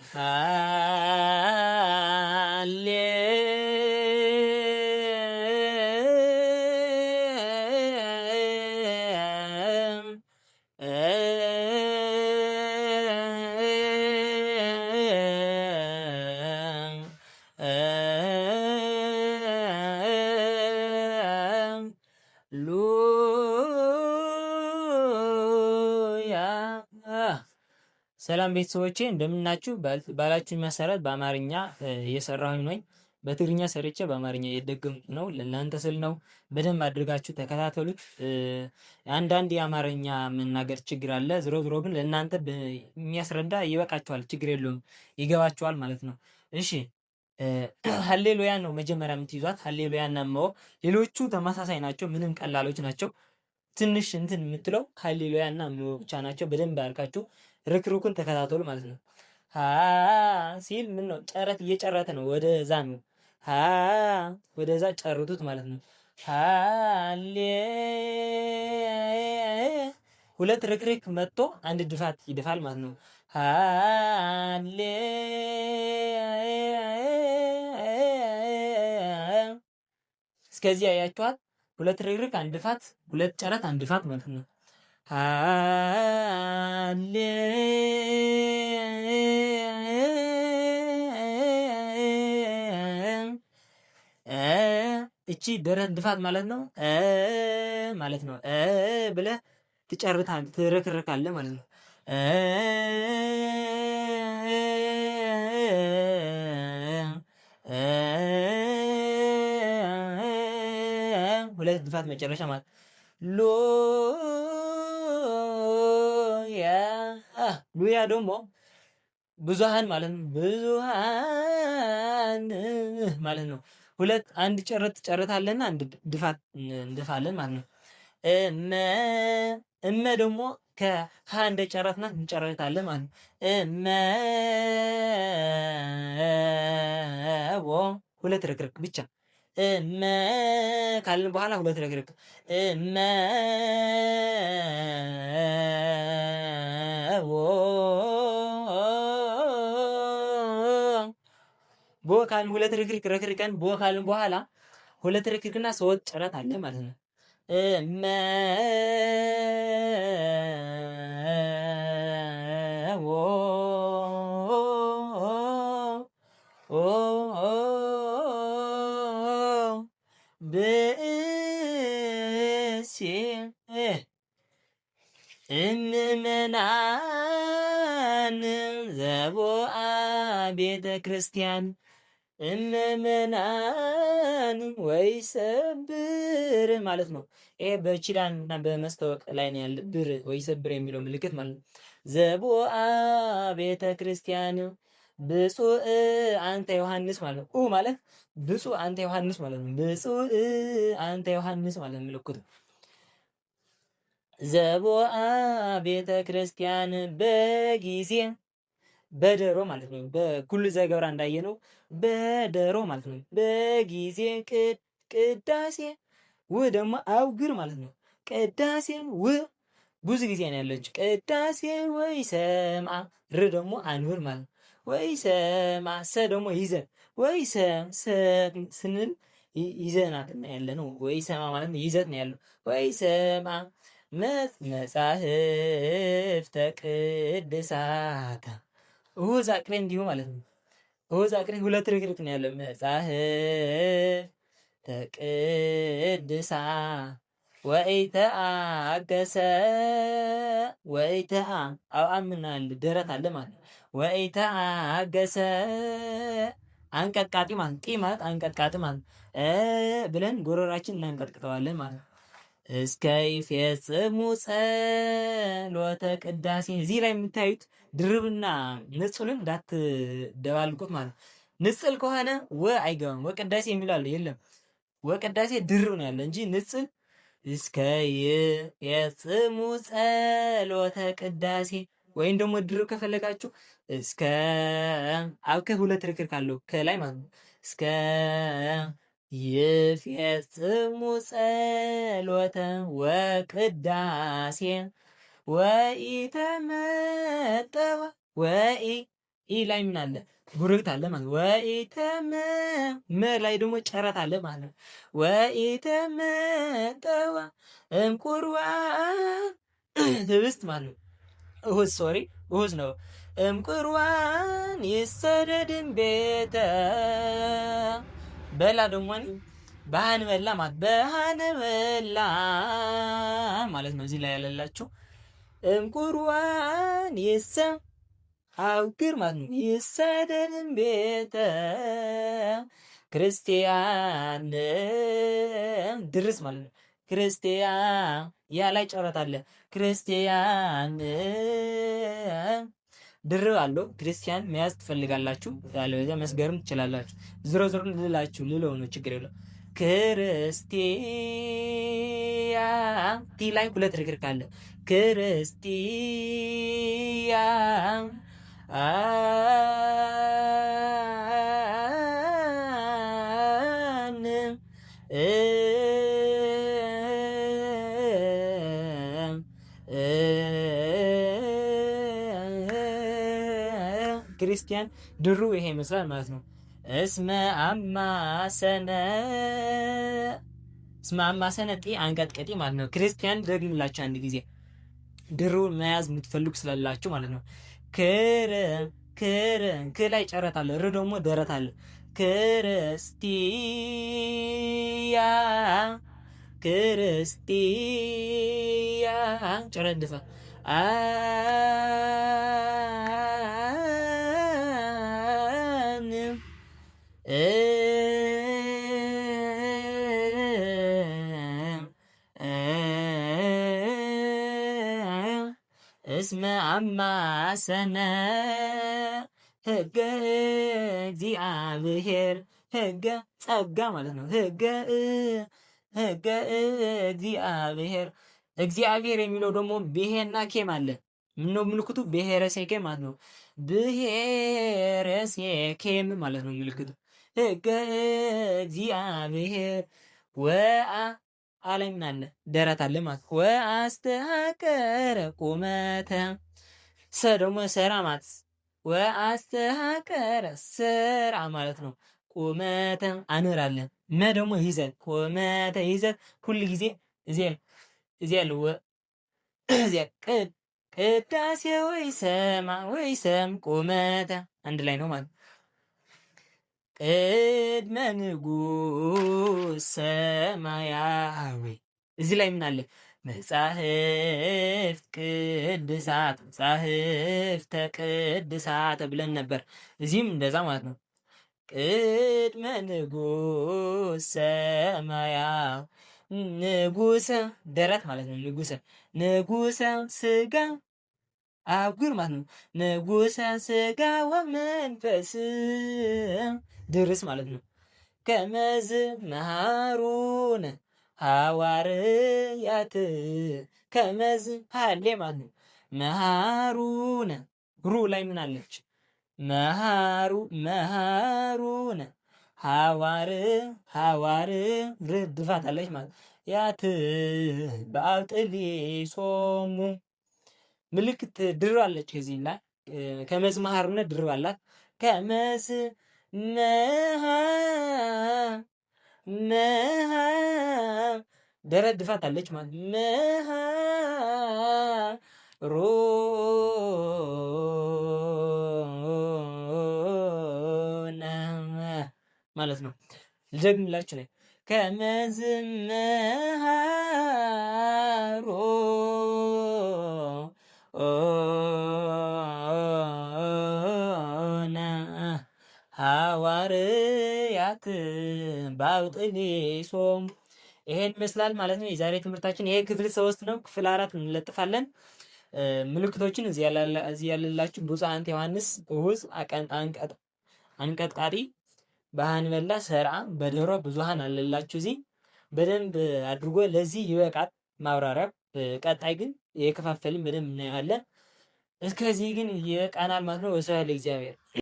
ሃሌ ሉያ። ሰላም ቤተሰቦቼ እንደምናችሁ። ባላችሁ መሰረት በአማርኛ እየሰራሁኝ ነኝ። በትግርኛ ሰርቼ በአማርኛ እየደገምኩ ነው። ለእናንተ ስል ነው። በደንብ አድርጋችሁ ተከታተሉት። አንዳንድ የአማርኛ መናገር ችግር አለ። ዝሮ ዝሮ ግን ለእናንተ የሚያስረዳ ይበቃችኋል። ችግር የለውም፣ ይገባችኋል ማለት ነው። እሺ፣ ሀሌሉያ ነው መጀመሪያ የምትይዟት። ሀሌሉያ እና እመሆ ሌሎቹ ተመሳሳይ ናቸው። ምንም ቀላሎች ናቸው። ትንሽ እንትን የምትለው ሀሌሉያ እና እመሆ ብቻ ናቸው። በደንብ አድርጋችሁ ርክሩኩን ተከታተሉ ማለት ነው። ሀ ሲል ምን ነው? ጨረት እየጨረተ ነው። ወደዛ ነው። ሀ ወደዛ ጨርቱት ማለት ነው። ሃሌ ሁለት ርክርክ መጥቶ አንድ ድፋት ይድፋል ማለት ነው። ሃሌ እስከዚህ ያያችኋት ሁለት ርክርክ አንድ ድፋት፣ ሁለት ጨረት አንድ ድፋት ማለት ነው። ሃሌ እቺ ደረት ድፋት ማለት ነው ማለት ነው ብለህ ትጨርታለህ፣ ትርክርካለህ ማለት ነው። ሁለት ድፋት መጨረሻ ማለት ሉያ። ሉያ ደግሞ ብዙሃን ማለት ነው። ብዙሃን ማለት ነው። ሁለት አንድ ጨረት ጨረታለና አንድ ድፋት እንደፋለን ማለት ነው። እመ እመ ደግሞ ከሀ እንደ ጨረትናት እንጨረታለን ማለት ነው። እመ ቦ ሁለት ርክርክ ብቻ እመ ካልን በኋላ ሁለት ርክርክ እመ ቦ ቦ ካልን ሁለት ርክርክ ረክርከን ቦ ካልን በኋላ ሁለት ርክርክና ሶስት ጭረት አለ ማለት ነው። እመ ወ ብእሲ እምእመናን ዘቦአ ቤተ ክርስቲያን እምእመናን ወይ ሰብር ማለት ነው። ይሄ በኪዳን እና በመስታወቅ ላይ ነው ያለ ብር ወይ ሰብር የሚለው ምልክት ማለት ነው። ዘቦአ ቤተ ክርስቲያን ብፁዕ አንተ ዮሐንስ ማለት ነው። ኡ ማለት ብፁዕ አንተ ዮሐንስ ማለት ነው። ብፁዕ አንተ ዮሐንስ ማለት ነው ምልክቱ። ዘቦአ ቤተ ክርስቲያን በጊዜ በደሮ ማለት ነው። በኩሉ ዘገብራ እንዳየነው በደሮ ማለት ነው። በጊዜ ቅዳሴ ው ደግሞ አውግር ማለት ነው። ቅዳሴን ው ብዙ ጊዜ ነው ያለች። ቅዳሴን ወይ ሰምዓ ር ደግሞ አንብር ማለት ነው። ወይ ሰምዓ ሰ ደግሞ ይዘን ወይ ስንል ይዘናት ያለ ነው። ወይ ሰማ ማለት ነው ይዘት ነው ያለው። ወይ ሰምዓ መጻሕፍተ ቅድሳተ እሁዝ አቅሬ እንዲሁ ማለት ነው። እሁዝ አቅሬ ሁለት ርክርክ ነው ያለው። መጻሕፍተ ቅድሳ ወኢተአገሰ ወኢተአ ኣብኣ ምን አለ ደረት አለ ማለት ነው። ወኢተአገሰ አንቀጥቃጢ ማለት ቂ ማለት አንቀጥቃጢ ማለት ብለን ጎረራችን እናንቀጥቅጠዋለን ማለት ነው። እስከ ይፌጽሙ ጸሎተ ቅዳሴ። እዚህ ላይ የምታዩት ድርብና ንጹልን እንዳትደባልቁት ማለት ነው። ንጽል ከሆነ ወ አይገባም። ወቅዳሴ የሚለው አለ የለም። ወቅዳሴ ድርብ ነው ያለ እንጂ ንጽል እስከ ይፌጽሙ ጸሎተ ቅዳሴ ወይም ደግሞ ድርብ ከፈለጋችሁ እስከ አብከ ሁለት ርክር ካለው ከላይ ማለት ነው እስከ ይፌጽሙ ጸሎተ ወቅዳሴ ወኢተመጠወ ወኢ ኢ ላይ ምን አለ? ጉርግት አለ ማለት ወኢተመ መ ላይ ደግሞ ጨረት አለ ማለት ነው። ወኢተመጠዋ እምቁርባን ህብስት ማለት ነው። እሁዝ sorry እሁዝ ነው። እምቁርባን ይሰደድን ቤተ በላ ደግሞ ባህን በላ ማለት በሃን በላ ማለት ነው። እዚህ ላይ ያለላችሁ እምቁርባን ይሰ አውግር ማለት ነው። ይሰደድን ቤተ ክርስቲያን ድርስ ማለት ነው። ክርስቲያን ያ ላይ ጨረት አለ። ክርስቲያን ድርብ አለው። ክርስቲያን መያዝ ትፈልጋላችሁ፣ ያለበለዚያ መስገርም ትችላላችሁ። ዝሮ ዝሮ ልላችሁ ልለው ነው፣ ችግር የለው። ክርስቲያን ቲ ላይ ሁለት ርክርክ አለ። ክርስቲያን ክርስቲያን ድሩ ይሄ ይመስላል ማለት ነው። እስመ አማሰነ እስመ አማሰነ ጤ አንቀጥቀጤ ማለት ነው። ክርስቲያን ደግምላችሁ አንድ ጊዜ ድሩ መያዝ የምትፈልጉ ስላላችሁ ማለት ነው። ክር ክር ክ ላይ ጨረት አለ፣ ር ደግሞ ደረት አለ። ክርስቲያ ክርስቲያ ጨረት ድፋ እስመ አማሰነ ህገ እግዚአብሔር ህገ ጸጋ ማለት ነው። ህገ ህገ እግዚአብሔር እግዚአብሔር የሚለው ደግሞ ብሔና ኬም አለ። ምነው ምልክቱ ብሔረ ሴኬም ማለት ነው። ብሔረ ሴኬም ማለት ነው ምልክቱ ህገ እግዚአብሔር ወአ አላይ ምን አለ ደረት አለ ማለት ወአስተሐቀረ ቁመተ ሰ ደግሞ ሰራ ማለት ወአስተሐቀረ ስራ ማለት ነው። ቁመተ አኖራለን መ ደግሞ ይዘት ቁመተ ይዘት ሁል ጊዜ እዚያ እዚያ እዚያ ቅዳሴ ወይ ሰማ ወይ ሰም ቁመተ አንድ ላይ ነው ማለት ቅድመ ንጉሥ ሰማያዊ እዚህ ላይ ምን አለ? መጻሕፍት ቅድሳት መጻሕፍተ ቅድሳት ብለን ነበር። እዚህም እንደዛ ማለት ነው። ቅድመ ንጉሥ ሰማያዊ ንጉሰ ደረት ማለት ነው። ንጉሰ ንጉሰ ስጋ አጉር ማለት ነው። ንጉሰ ስጋ ወመንፈስ ድርስ ማለት ነው። ከመዝ መሃሩነ ሐዋርያት ከመዝ ሀሌ ማለት ነው። መሃሩነ ሩ ላይ ምን አለች? መሃሩ መሃሩነ ሐዋር ሐዋር ርድፋት አለች ማለት ያት በአብጥሊሶሙ ምልክት ድር አለች። ከዚህ ላይ ከመዝ መሃሩነ ድርብ አላት። ከመዝ መሃ መሃ ደረት ድፋት አለች ማለት መሃ ሮና ማለት ነው። ልደግምላችሁ ላይ ከመዝ መሃሮ ሐዋርያት ባውጥሊሶም ይሄን ይመስላል ማለት ነው። የዛሬ ትምህርታችን ይሄ ክፍል 3 ነው። ክፍል 4 እንለጥፋለን። ምልክቶችን እዚህ ያለላችሁ ብፁዕ ዮሐንስ እሁዝ አንቀጥቃሪ በሃንበላ ሰርዓ በደሮ ብዙሃን አለላችሁ። እዚህ በደንብ አድርጎ ለዚህ ይበቃል ማብራሪያ። ቀጣይ ግን የከፋፈልን በደንብ እናየዋለን። እስከዚህ ግን ይበቃናል ማለት ነው። ወስብሐት ለእግዚአብሔር።